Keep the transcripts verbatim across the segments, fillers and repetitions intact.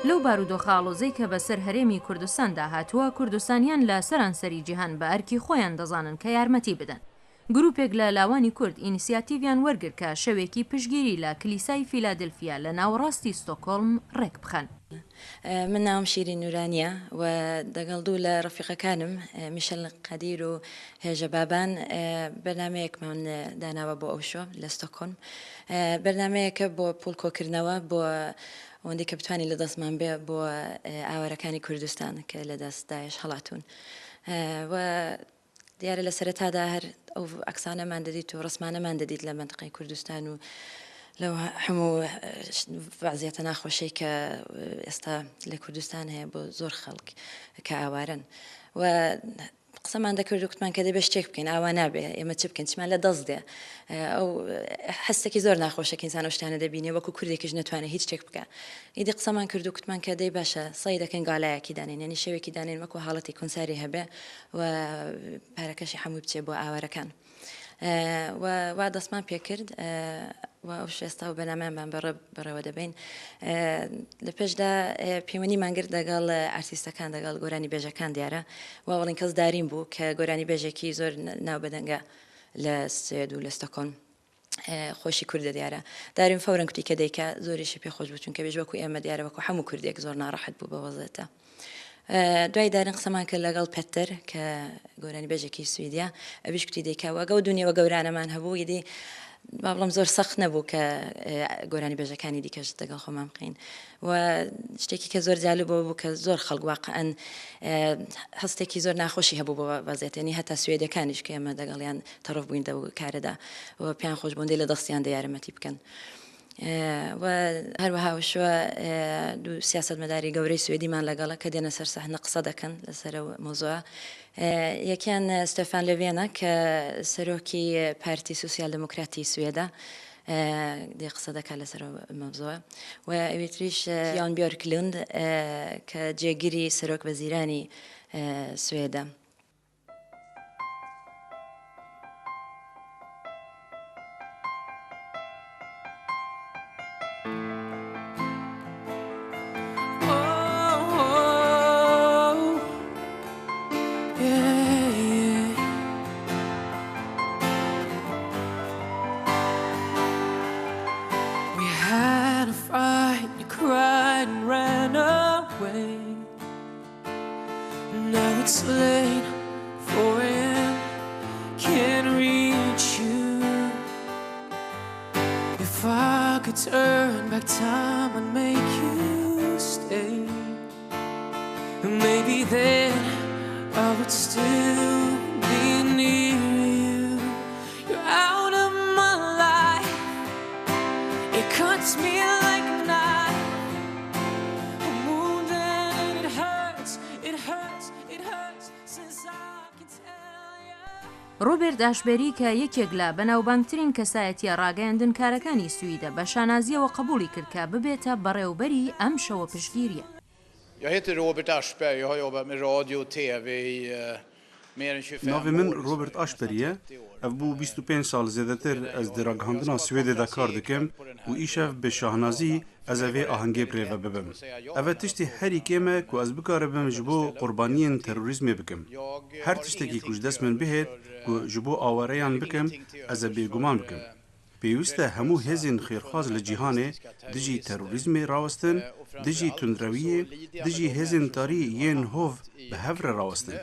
لەو بارودۆخە ئاڵۆزەی کە بەسەر هەرێمی کوردستاندا هاتووە، کوردستانیان لە سەرانسەری جیهان بە ئەرکی خۆیان دەزانن کە یارمەتی بدەن. گروپێک لە لاوانی کورد ئینیسیاتیڤیان وەرگرت کە شەوێکی پشگیری لە کلیسای فیلادلفیا لە ناوەڕاستی ستۆکۆلم ڕێک بخەن. من ناوم شیرین نورانیە و دەگەڵ دوو لە ڕەفیقەکانم، میشەل قەدیر و هێژە بابان، بەرنمەیەکمان داناوە بۆ ئەو شۆ لە ستۆکۆلم. بەرنمەیەکە بۆ پول کۆکردنەوە بۆ ئەوەندەی کە بتوانین لە دەستمان بێ بۆ ئاوارەکانی کوردستان کە لە دەست داعش هەڵاتوون. و دیارە لە سەرەتادا هەر ئەو عەکسانەمان دەدیت و ڕسمانەمان دەدیت لە مەنتقەی کوردستان و لەو هەموو وەزیەتە ناخۆشەی کە ئێستا لە کوردستان هەیە بۆ زۆر خەڵک کە ئاوارن. و قسەمان دەکرد و کوتمان کە دەبێ شتێک بکەین، ئاوا نابێ، ئێمە چ بکەین، چمان لە دەست دێ. ئەو حەستێکی زۆر ناخۆشە کە ئینسان ئەو شتانە دەبینێ، وەکو کوردێکیش نەتوانێ هیچ شتێک بکە. ئیدی قسەمان کرد و کوتمان کە دەی باشە، سەی دەکەین گالایەکی دانێن، یعنی شەوێکی دانێن وەکو حاڵەتی کونساری هەبێ و پارەکەشی هەمووی بچێ بۆ ئاوارەکان. و وا دەستمان پێکرد و ئەو شێستا و بەنامەیانمان بەڕێ-، بەڕێوە دەبین. لە پێشدا پەیوەندیمان گرت دەگەڵ ئارتیستەکان، دەگەڵ گۆرانی بێژەکان دیارە. و وەڵین کەس دارین بوو کە گۆرانی بێژێکی زۆر ن-، ناو بەدەنگە لە سوێد و لە ستۆکۆلم. خۆشی کوردە دیارە. دارین فەورەن کوتی کە دەیکا زۆریشی پێ خۆش بوو، چونکە بێژ وەکو ئێمە دیارە، وەکو هەموو کوردێک زۆر ناڕەحەت بوو بە وەزێتە. دوای دارین قسەمان کرد لەگەڵ پەتەر کە گۆرانی بێژێکی سویدیا، ئەویش کوتی دەیکا و ئەگەو دونیەوە گەورانەمان هەبوو، یدی با بڵم زۆر سەخت نەبوو کە گۆرانی بێژەکانی دیکەش دەگەڵ خۆمان بقین. و شتێکی کە زۆر جالب بوو بوو کە زۆر خەڵک واقعەن هەستێکی زۆر ناخۆشی هەبوو بۆ وەزێتێنی، هەتا سوێدەکانیش کە ئێمە دەگەڵیان تەڕف بووین دەو کارەدا و پێیان خۆش بوون دێ لە دەستیان دە یارمەتی بکەن. و هەروەها وشوە دوو سیاستمەداری گەورەی سوێدیمان لەگەڵە کە دێنە سەر سەحنە قسە دەکەن لەسەر ئەو مۆزوعە. یەکیان ستۆفان لۆڤێنە کە سەرۆکی پارتی سوسیال دموکراتی سوێدە، دێ قسە دەکات لەسەر ئەو مۆزوعە. و ئەوێتریش یان بیۆرک لوند کە جێگیری سەرۆک وەزیرانی سوێدە. We had a fight, you cried and ran away. Now it's late for him, can't reach you. If I could turn back time, I'd make you stay. Maybe then I would still be near you. You're out of my life. It cuts me like a knife. More than it hurts, it hurts, it hurts since I can tell you. ڕۆبێرت ئاشبێری کە یەکێک لە بەناوبانگترین کەسایەتیە ڕاگەیاندنکارەکانی سویدە بە شانازیەوە قبولی کرد کە ببێتە بەڕێوبەری ئەم شەوە پشگیریە. Jag heter Robert Aschberg, jag har jobbat med radio och T V i, eh, mer än tjugofem år. Navê min Robert Aşberî ye. Ev bû bîst û pênc sal zêdetir ez di ragihandina Swêdê de kar dikim û îşev bi şahnazî ez ê vê ahengê bi rê ve bibim. Ev e tiştê herî kêm e ku ez bikaribim ji bo qurbaniyên terorîzmê bikim. Her tiştekî ku ji dest min bihêt ku ji bo awareyan bikim, ez ê bêguman bikim. Pêwîst e hemû hêzên xêrxwaz li cîhanê dijî terorîzmê rawestin, dijî tundrewiyê, dijî hêzên tarî yên hov bi hev re rawestin.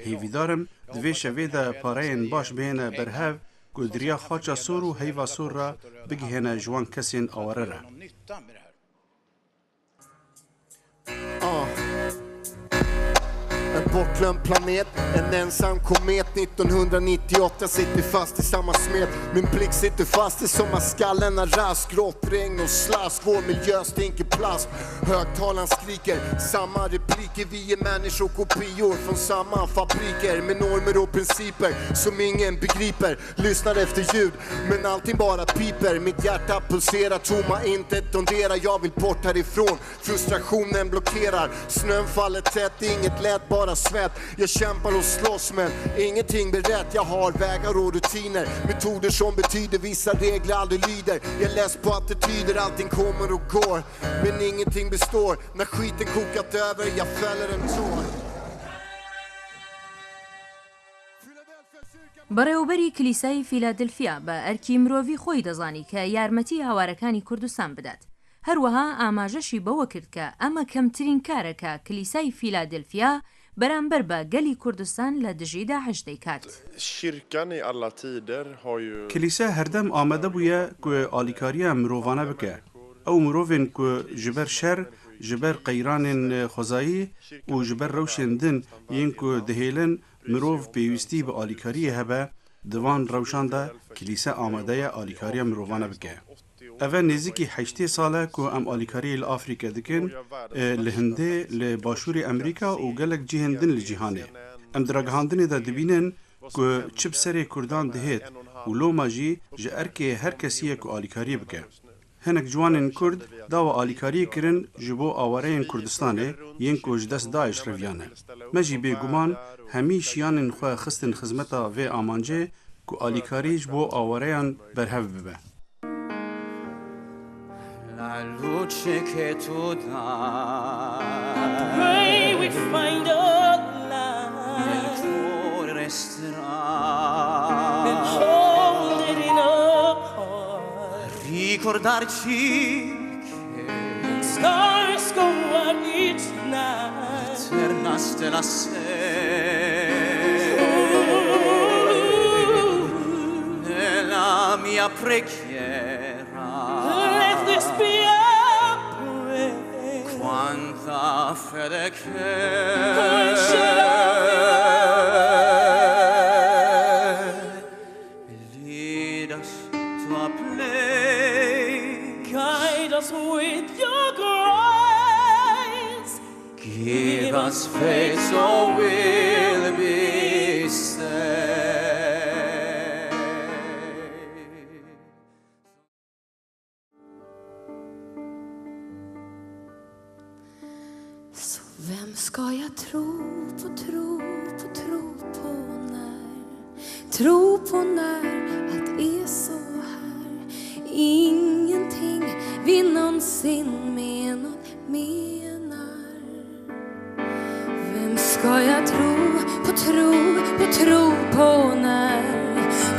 Hêvîdar im di vê şevê de pareyên baş bihêne ber hev ku di riya xaça sor û heyva sor re bigihêne ji wan kesên aware re. En bortglömd planet, en ensam komet. Nittonhundranittioåtta sitter fast i samma smet. Min blick sitter fast i sommarskallen. Rask, grått regn och slask. Vår miljö stinker plast. Högtalaren skriker samma repliker. Vi är människokopior från samma fabriker. Med normer och principer som ingen begriper. Lyssnar efter ljud, men allting bara piper. Mitt hjärta pulserar, tomma intet donderar. Jag vill bort härifrån, frustrationen blockerar. Snön faller tätt, inget lätt, bara Svett. Jag kämpar och slåss men ingenting blir rätt. Jag har vägar och rutiner, metoder som betyder vissa regler aldrig lyder. Jag är less på attityder, allting kommer och går men ingenting består. När skiten kokat över, jag fäller en tår. بەڕێوەبەری کلیسای فیلادلفیا بە ئەرکی مرۆڤی خۆی دەزانی کە یارمەتی هاوارەکانی کوردستان بدات. هەروەها ئاماژەشی بەوە کرد کە ئەمە کەمترین کارە کە کلیسای فیلادلفیا بەرامبەر بە گەلی کوردستان لە دژی داعش دەیکات. Kyrkan i alla tider har ju... Kilîse herdem amade bûye ku alîkariya mirovane bike. Ew mirovên ku ji ber şer, ji ber qeyranên xwezayî û ji ber rewşên din yên ku dihêlin mirov pêwîstî bi alîkariyê hebe, di van rewşan de kilîse amade ye alîkariya mirovane bike. Ev e nêzîkî heştê sal e ku em alîkariyê li Afrîke dikin, e, li Hindê, li Başûrê Emerîka û gelek cihên din li cîhanê. Em di ragihandinê de dibînin ku çi bi serê Kurdan dihêt û loma jî ji erkê her kesî ye ku alîkariyê bike. Hinek ciwanên Kurd dawa alîkariyê kirin ji bo awareyên Kurdistanê yên ku ji dest DAIŞ reviyane. Me jî bêguman hemî şiyanên xwe xistin xizmeta vê amancê ku alîkarî ji bo awareyan berhev bibe. La luce che tu dai May we find a nel light cuore resterà. and hold it in our heart. Ricordarci che Stars go out each night. eterna stella sei nella mia preghiera. Let this be our prayer. Quanta fede che Worship. Lead us to a place. Guide us with your grace. Give us faith so we'll be saved. Så vem ska jag tro på, tro på, tro på när? Tro på när allt är så här. Ingenting vi någonsin menat menar. Vem ska jag tro på, tro på, tro på när?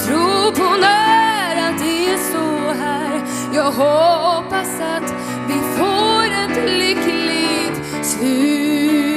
Tro på när allt är så här. Jag hoppas att vi får ett lyckligt slut.